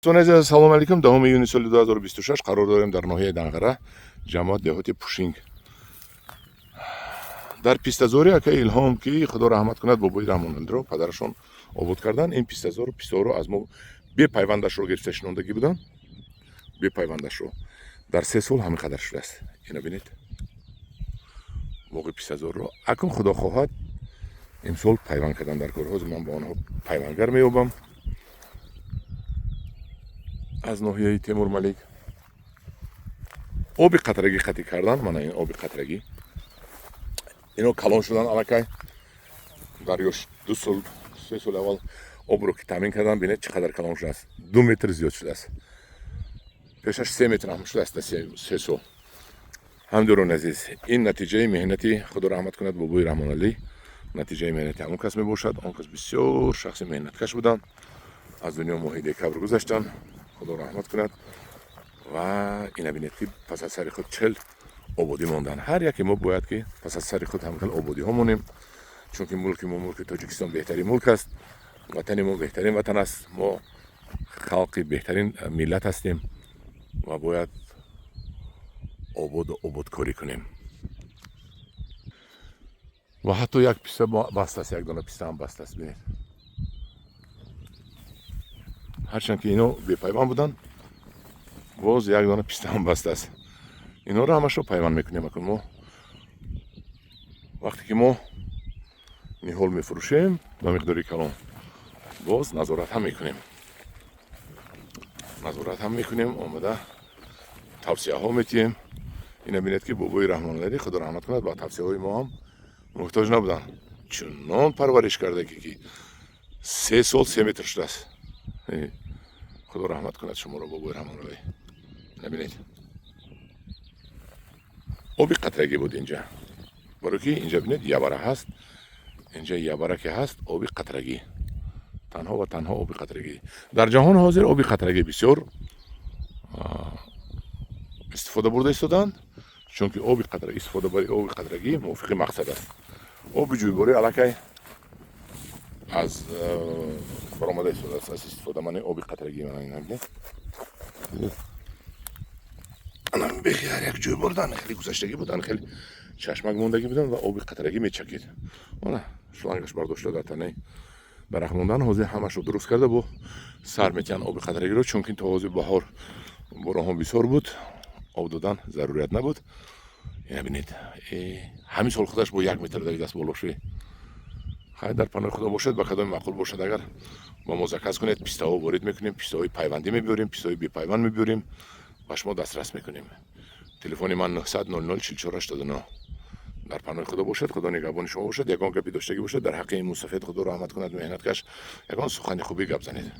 Дӯстони азиз, ассалому алайкум. 10 июни соли 2026 қарор дорем дар ноҳияи Данғара, ҷамоат деҳоти Пушинг, дар пистазори акаи Илҳом, ки Худо раҳмат кунад бобои Раҳмоналиро, падарашон обод кардан. Ин пистазору пистаҳоро аз мо бепайвандашро гирифта шинондагӣ буданд. Бепайвандашро дар 3 сол ҳамин қадар шудааст. Ина бинед, боғи пистазорро. Акун, Худо хоҳад, имсол пайванд кардан дар кор. Ҳозир ман ба онҳо пайвандгар меёбам аз ноҳияи Темурмалик. Оби қатрагӣ қатӣ кардан. Мана ин оби қатрагӣ. Ино калон шудан аллакай. Дар ёш 2 сол, 3 соли аввал обро ки таъмин кардан, бинед, чӣ қадар калон шудааст, 2 метр зиёд шудааст. Пешаш 3 метр ҳам шудааст дар 3 сол. Ҳамдиёрони азиз, ин натиҷаи меҳнати, Худо раҳмат кунад бобои Раҳмоналӣ, натиҷаи меҳнати ҳамон кас мебошад. Он кас бисёр шахси меҳнаткаш буданд. Аз дунё моҳи декабр гузаштанд, Худо раҳмат кунад. Ва ина бинед, ки пас аз сари худ чел ободӣ монданд. Ҳар яке мо бояд, ки пас аз сари худ ҳамхел ободиҳо монем, чунки мулки мо, мулки Тоҷикистон, беҳтарин мулк аст, ватани мо беҳтарин ватан аст. Мо халқи беҳтарин миллат ҳастем ва бояд ободу ободкорӣ кунем. Ва ҳатто як писта баст аст, як дона писта ҳам баст аст, бинед. Ҳарчанд ки ино бепайванд буданд, боз як дона писта ҳам баст аст. Инҳоро ҳамашро пайванд мекунем. Акун мо, вақте ки мо ниҳол мефурӯшем ба миқдори калон, боз назорат ҳам мекунем, назорат ҳам мекунем, омада тавсияҳо метиҳем. Ина бинед, ки бобои Раҳмоналӣ, Худо раҳмат кунад, ба тавсияҳои мо ҳам муҳтоҷ набуданд. Чунон парвариш карда, ки 3 сол 3 метр шудааст. Худо раҳмат кунад шуморо, бобои Раҳмоналӣ. Набинед, оби қатрагӣ буд инҷа, барои ки инҷа, бинед, явара ҳаст. Инҷа явара ки ҳаст, оби қатрагӣ, танҳо ва танҳо оби қатрагӣ. Дар ҷаҳон ҳозир оби қатрагӣ бисёр истифода бурда истоданд, чунки оби қатрагӣ, истифодабарии оби қатрагӣ мувофиқи мақсад аст. Оби ҷӯйборӣ аллакай аз баромада истодааст аз истифода. Мани оби қатрагӣ, мана. Бехи ҳар як ҷӯйбордан хеле гузаштагӣ будан, хеле чашмак мондагӣ будан ва оби қатрагӣ мечакид. Ана шлангаш бардошта, дар танаи дарахт мондан. Ҳозир ҳамашро дуруст карда, бо сар метиҳанд оби қатрагиро, чунки то ҳозир баҳор боронҳо бисёр буд, об додан зарурият набуд. Ина бинед, ҳамин сол худаш бо 1 метр давидааст боло шуи. Хайр, дар паноҳи Худо бошед. Ба кадоми маъқул бошад, агар ба мо заказ кунед, пистаҳо ворид мекунем, пистаҳои пайвандӣ мебиёрем, пистаҳои бепайванд мебиёрем, ба шумо дастрас мекунем. Телефони ман 900 00 44 89. Дар паноҳи Худо бошед, Худо нигаҳбони шумо бошад. Ягон гапи доштагӣ бошад дар ҳаққи ин мусафед, Худо раҳмат кунад, меҳнаткаш, ягон сухани хубӣ гап занед.